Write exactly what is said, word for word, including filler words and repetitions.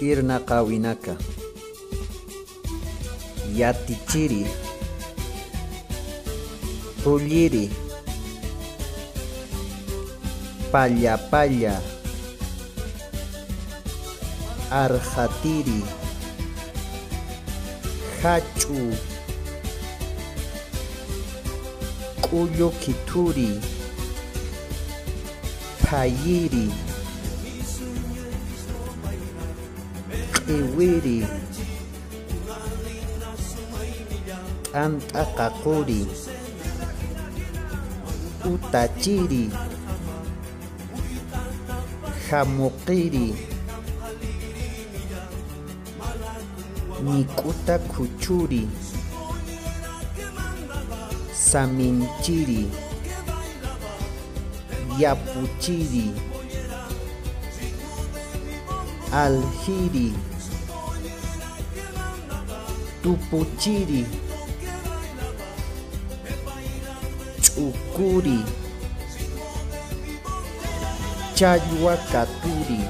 Irnaqäwinaka. Yatichiri, qulliri, pallapalla, arxatiri, jach'u, k'ullu khithuri, phayiri, q'iwiri, t'ant'a qaquri, utachiri, jamuqiri, ñik'uta khuchuri, saminchiri, yapuchiri, aljiri, tupuchiri, ch'ukuri, challwa katuri,